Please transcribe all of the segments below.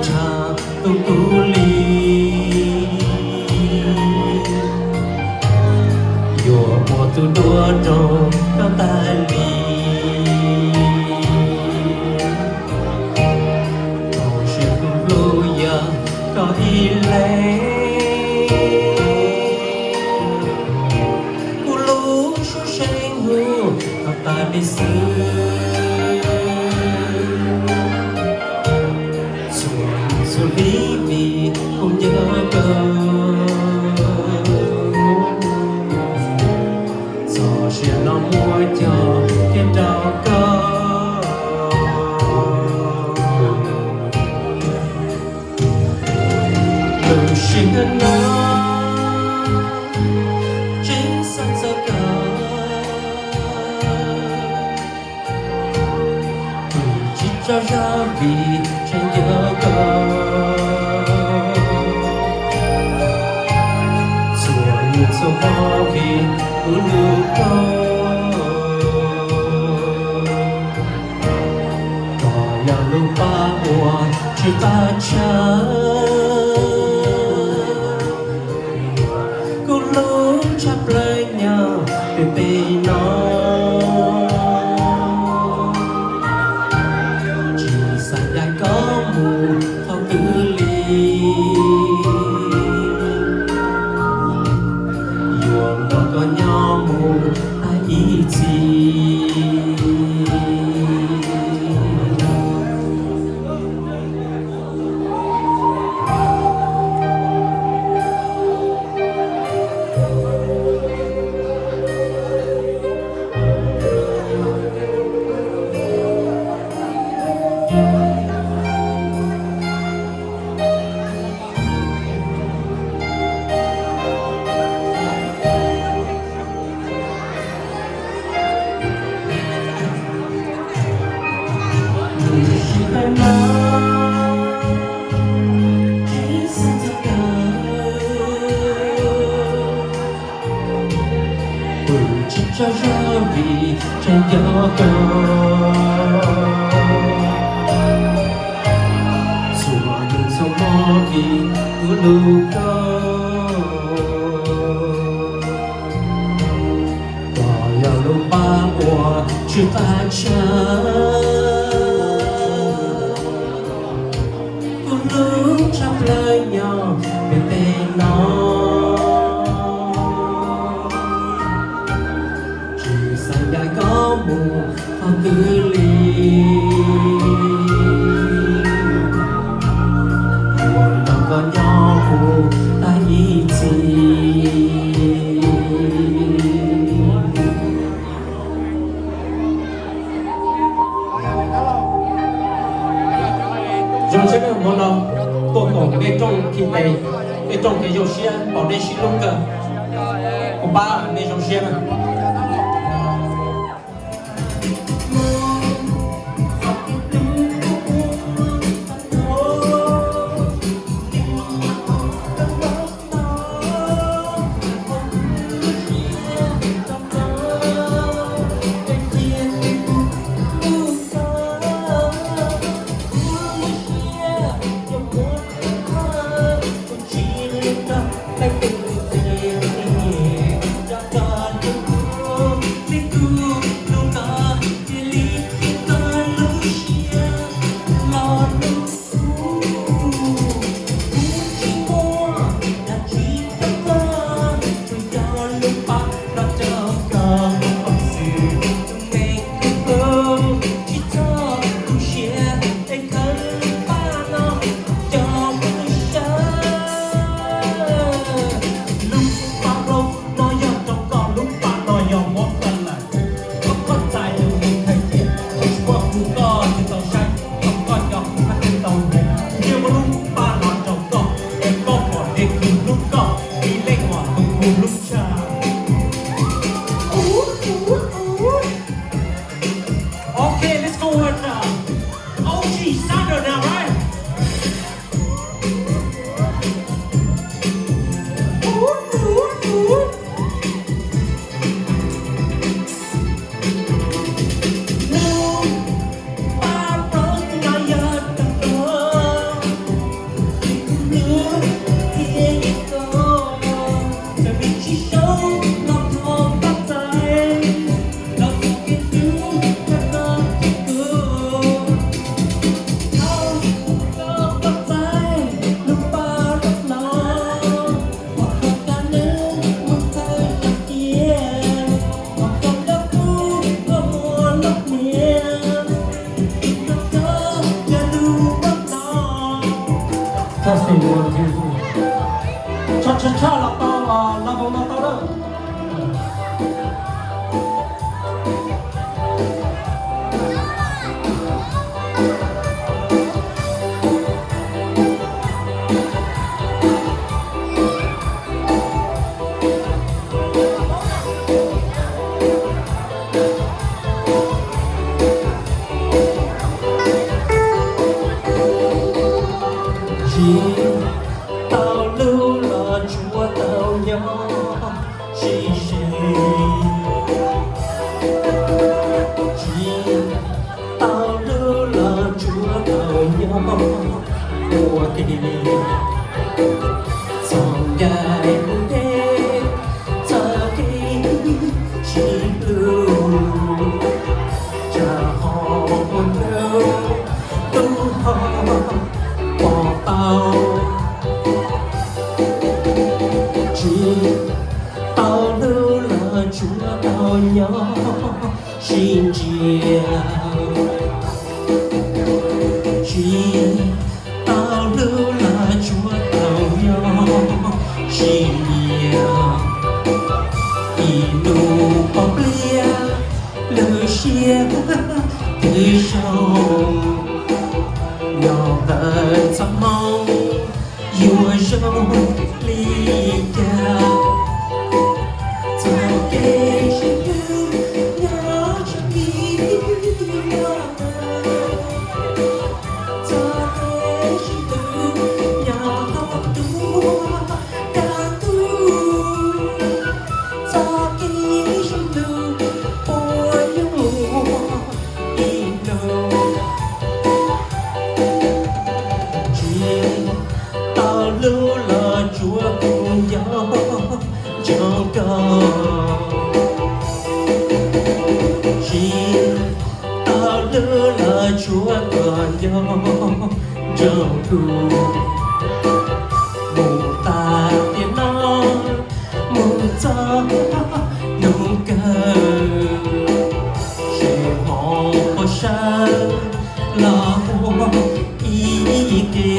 tshaj tus tub li, yuav muaj tus dua rau koj tas li. Txaus siab kuv hlub yog koj ib leeg, kuv lub suab seev hu koj tas li xwb. Txhua txhua hli vim kuv nco koj, txog sim no muaj cov thiab rau koj. Lub sij hawm no tseem xav txog koj, kuv tsis tsaug zog vim tseem nco koj. Txhua lub txhua hmo vim kuv hlub koj, koj yog lub paj uas tsis qab tshav. Kuv hlub tshaj plaws nyob pem peb no, tsis xav ncaim koj mus qhov twg li, yuav nrog koj nyob mus tag ib txhis. Kuv tsis tsaug zog vim tseem nco koj, txhua lub txhua hmo vim kuv hlub koj. Koj yog lub paj uas tsis qab tshav, kuv hlub tshaj plaws nyob pem peb no, tsis xav ncaim koj mus qhov twg li, yuav nrog koj nyob mus tag ib txhis. Zoo siab hmo no tuaj koom nej rooj khi tes, nej rooj kev zoo siab, pom nej sib hlub kawg. Kuv pab nej zoo siab na. Okay, let's go with uh, O G Sandra now, right? Fantastic, one, two, three. Tshaj tshaj tshaj los tau, los voo los tau lawm. Tsis tau hlub los tsuav tau nyob sib ze. Tsis tau hlub los tsuav tau nyob ua ke. Txoj ncaij ntev txoj kev sib hlub, tsam ho ua ntawd tus ho pom tau. Tsis tau hlub los tsuav tau nyob sib ntsia. Tsis tau hlub los tsuav tau nyob sib nyiam. Ib hnub pom pliag lub siab twb zoo, nyob ntawm txoj hmoo yuav zoo li cas. Txoj kev sib hlub nyob tsis ib yam, txoj kev sib hlub nyob hauv tuag dab tuag. Txoj kev sib hlub puas yuav muaj ib hnub. Tsis tau hlub los tsuav kuv nco ntsoov koj. Tsis tau hlub los tsuav koj nco ntsoov kuv. Mus tas tiam no mus txog hnub kawg, seb hmo puas sawv los ua ib ke.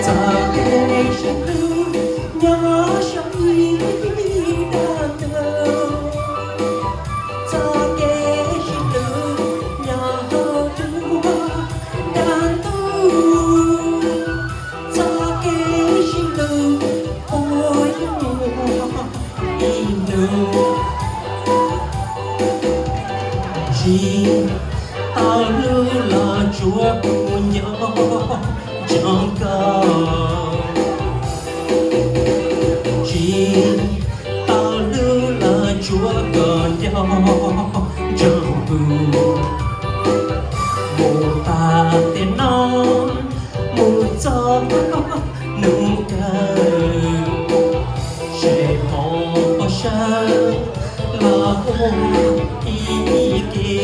Txoj kev sib hlub nyob saum ib daim ntawv. Txoj kev sib hlub nyob hauv tuag dab tuag. Txoj kev sib hlub puas yuav muaj ib hnub. Tsis tau hlub los tsuav kuv nco ntsoov koj. Tsis tau hlub los tsuav koj nco ntsoov kuv. Mus tas tiam no mus txog hnub kawg, seb hmo puas sawv los ua ib ke.